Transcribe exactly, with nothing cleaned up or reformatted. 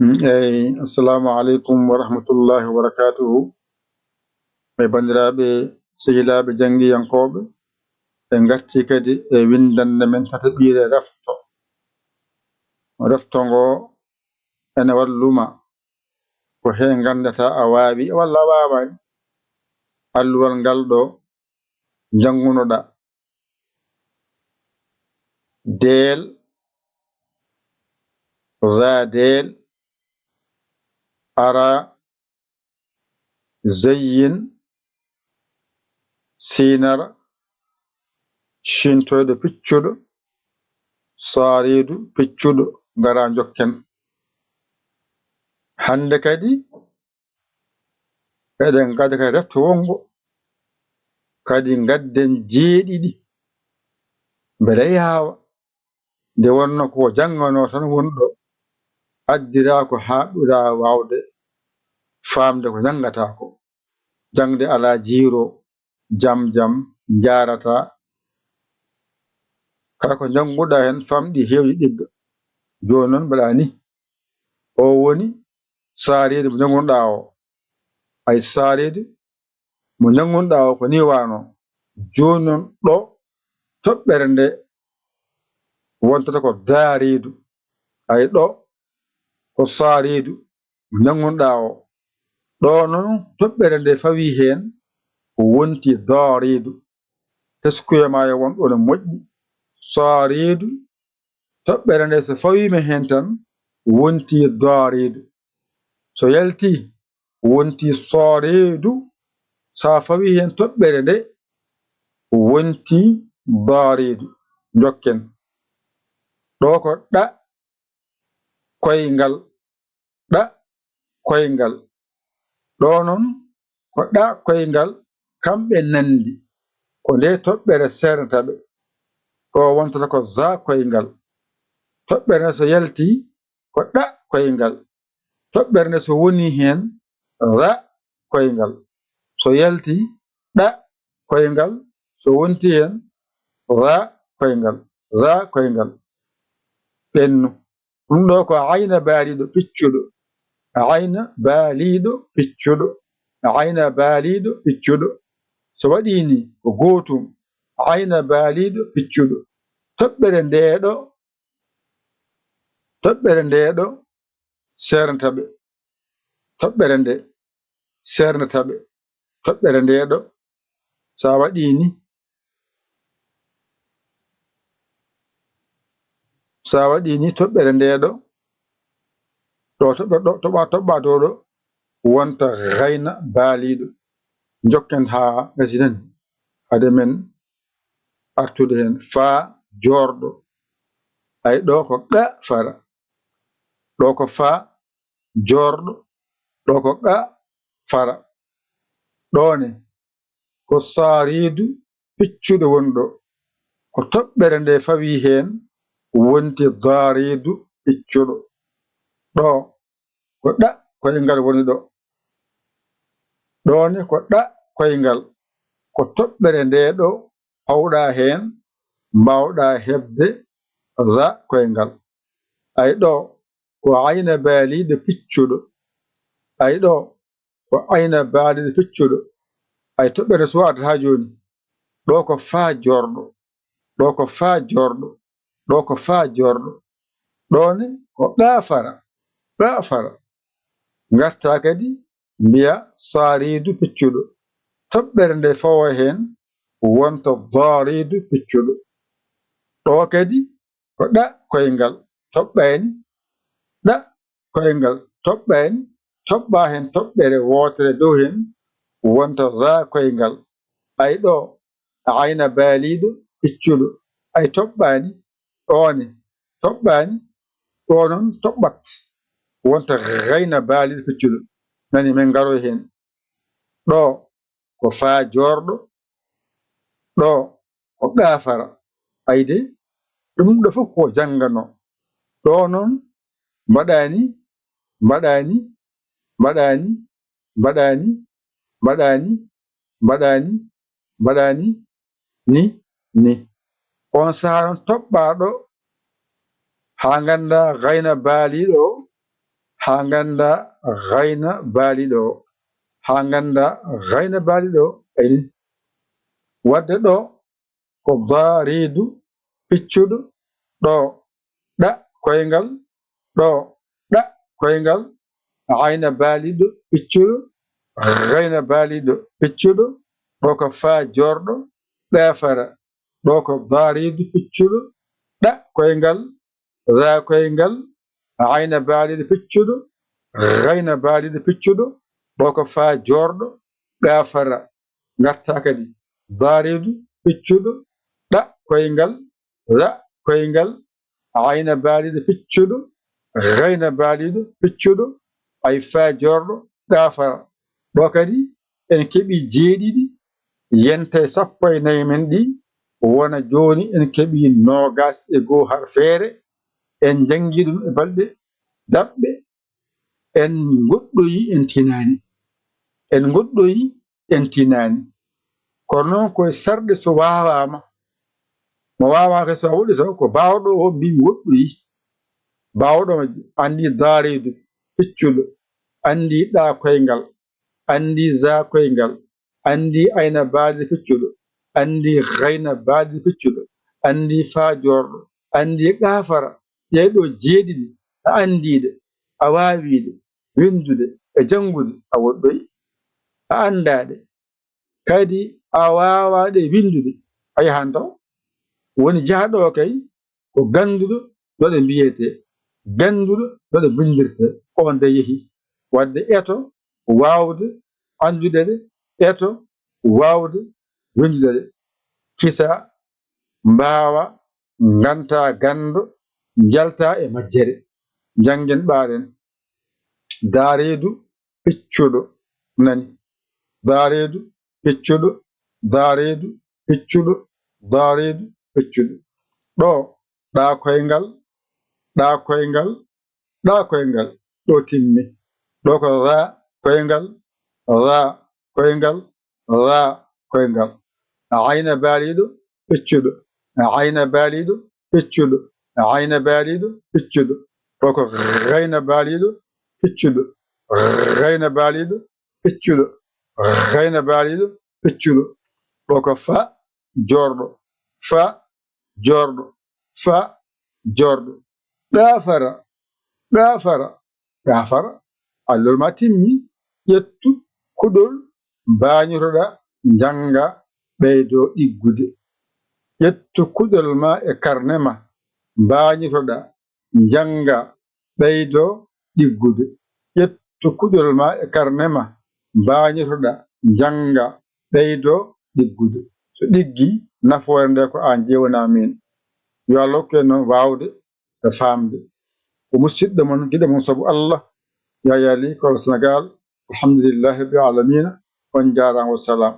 Mm, eyi, assalamu aleykum wa rahmatullahi wa barakatuhu. E banndiraaɓe, sehilaaɓe janngiyankooɓe, en ngartii kadi e winndannde men tataɓiire refto. Refto ngo ene walluma ko he nganndataa a waawi walla a waawaani alluwal ngal ɗo njanngunoɗaa. Deel, za deel, ara, zayyin, sinara, shintoyɗo piccuɗo, saariidu piccuɗo, ngara njokken. Hannde kadi, eɗen ngada kadi refto wonngo, kadi ngadden jeeɗiɗi. Mbele yaawa, nde wonno ko jannganoo tan woni ɗo, addiraa ko haa ɓuraa waawde faamde ko njanngataa ko. Jaŋde alaa jiiro, jam jam, njaarataa. Kala ko njannguɗaa heen famɗi heewde ɗigga. Jooni noon mbaɗaa ni. O woni saariidu mo njanngunoɗaa o. Ay saariidu mo njanngunoɗaa o ko ni waano. Jooni noon ɗo toɓɓere nde wontata ko daariidu. Ay ɗo ko saariidu mo njanngunoɗaa o. Ɗo noon toɓɓere nde fawii heen ko wonti daariidu. Teskuya ma yo won ɗo no moƴƴi. Saariidu, toɓɓere nde so fawiima heen tan wonti daariidu. So yalti wonti saariidu. So a fawii heen toɓɓere nde wonti daariidu. Njokken. Ɗo ko ɗa koyngal, ɗa koyngal. Ɗo noon ko ɗa koyngal, kamɓe nanndi. Ko nde toɓɓere seernata ɓe. Ɗo wontata ko za koyngal. Toɓɓere nde so yalti ko ɗa koyngal. Toɓɓere nde so woni heen ra koyngal. So yalti ɗa koyngal, so wonti heen ra koyngal, ra koyngal. Ɓennu. Ɗum ɗo ko ayna baaliiɗo piccuɗo. Ayna baaliiɗo piccuɗo. Ayna baaliiɗo piccuɗo. So waɗii ni ko gootum. Ayna baaliiɗo piccuɗo. Toɓɓere ndeeɗo, toɓɓere ndeeɗo seernata ɓe. Toɓɓere nde seernata ɓe. Toɓɓere ndeeɗo, so a waɗii ni, so a waɗii ni toɓɓere ndeeɗo, ɗo toɓɓe-, ɗo toɓɓa, toɓɓa dow ɗo, wonta gayna baaliiɗo. Njokken haa gasi nani, hade men artude heen. Faa joorɗo, ay ɗo ko qa fara, ɗo ko faa joorɗo, ɗo ko qa fara. Ɗo ne, ko saariidu piccuɗo woni ɗo. Ko toɓɓere nde fawii heen wonti daariidu piccuɗo. Ɗo, ko ɗa koyngal woni ɗo. Ɗo ne, ko ɗa koyngal. Ko toɓɓere nde ɗo pawɗa heen, mbaawɗa heɓde ra koyngal. Ay ɗo, ko ayna baaliiɗo piccuɗo. Ay ɗo, ko ayna baaliiɗo piccuɗo. Ay toɓɓere suwaata haa jooni. Ɗo ko faa joorɗo. Ɗo ko faa joorɗo. Ɗo ko faa joorɗo. Ɗo ne, ko qa fara. Qa fara. Ngarta kadi, mbiya saariidu piccuɗo. Toɓɓere nde fawa heen, wonta daariidu piccuɗo. Ɗo kadi, ko ɗa koyngal. Toɓɓayni, ɗa koyngal. Toɓɓayni, toɓɓa heen toɓɓere wootere dow heen, wonta ra koyngal. Ay ɗo, ayna baaliiɗo piccuɗo. Ay toɓɓaani, ɗo ne, toɓɓaani, ɗo noon toɓɓat. Wonta gayna baaliiɗo piccuɗo. Nani, men ngaroy heen. Ɗo, ko faa joorɗo. Ɗo, ko qa fara. Ayde, ɗum ɗo fof ko janngano. Ɗo noon, mbaɗaani, mbaɗaani, mbaɗaani, mbaɗaani, mbaɗaani, mbaɗaani, mbaɗaani, ni, ni. On sahaa noon toɓɓaaɗo haa ngannda gayna baaliiɗo o, haa ngannda gayna baaliiɗo o, haa ngannda gayna baaliiɗo o. Ayni, wadde ɗo ko daariidu piccuɗo, ɗo ɗa koyngal, ɗo ɗa koyngal, ayna baaliiɗo piccuɗo, gayna baaliiɗo piccuɗo, ɗo ko faa joorɗo, gaafara, ɗo ko daariidu piccuɗo, ɗa koyngal, raa koyngal, ayna baaliiɗo piccuɗo, gayna baaliiɗo piccuɗo, ɗo ko faa joorɗo, gaafara. Ngartaa kadi daariidu piccuɗo, ɗa koyngal, ra koyngal, ayna baaliiɗo piccuɗo, gayna baaliiɗo piccuɗo, ay faa joorɗo, gaafara. Ɗo kadi en keɓii jeeɗiɗi, yenta e sappo e nayi men ɗi, wona jooni en keɓii noogaas e goo harfeere. En njanngi ɗum e balɗe daɓɓe, en ngoɗɗoyi, en tinaani. En ngoɗɗoyi, en tinaani. Kono noon ko e sarɗe so waawaama. Mo waawaaka so a woɗɗi taw ko baawɗo o mbi woɗɗoyi. Baawɗo majjo anndi daariidu piccuɗo, anndi ɗa koyngal, anndi za koyngal, anndi ayna baaliiɗo piccuɗo, anndi gayna baaliiɗo piccuɗo, anndi faa joorɗo, anndi gaafara. Ɗee ɗoo jeeɗiɗi a anndiiɗe, a waawiiɗe winndude e janngude, a woɗɗoyi. A anndaa ɗe, kadi a waawaa ɗe winndude, a yahan taw. Woni jahɗo o kay ko gannduɗo no ɗe mbiyetee, gannduɗo no ɗe mbinndirtee, oon de yehi. Wadde eto waawde anndude ɗe, eto waawde winndude ɗe. Kisa, mbaawa, nganta, ganndo, njalta e majjere. Njanngen ɓaaren. Daariidu piccuɗo, nani? Daariidu piccuɗo, daariidu piccuɗo, daariidu piccuɗo. Ɗo, ɗa koyngal, ɗa koyngal, ɗa koyngal. Ɗo timmi. Ɗo ko ra koyngal, ra koyngal, ra koyngal. Ayna baaliiɗo piccuɗo, ayna baaliiɗo piccuɗo, ayna baaliiɗo piccuɗo. Ɗo ko gayna baaliiɗo piccuɗo, gayna baaliiɗo piccuɗo, gayna baaliiɗo piccuɗo. Ɗo ko fa joorɗo, fa joorɗo, fa joorɗo. Gaafara, gaafara, gaafara. Allol ma timmi, ƴettu kuɗol mbaañotoɗa, njannga, ɓeydo ɗiggude. Ƴettu kuɗol ma e karne ma, mbaañotoɗa, njannga, ɓeydo ɗiggude. Ƴettu kuɗol ma e karne ma, mbaañotoɗa, njannga, ɓeydo ɗiggude. So ɗiggi, nafoore nde ko aan jeewanaa miin. Yo Allah hokku en noon waawde e faamde. Ko musiɗɗo mon, giɗo mon sabu Allah, Yaya Ly, Kolo Senegaal. Alhamdulillahi rabbil aalamiina. On njaaraama, wa salaam.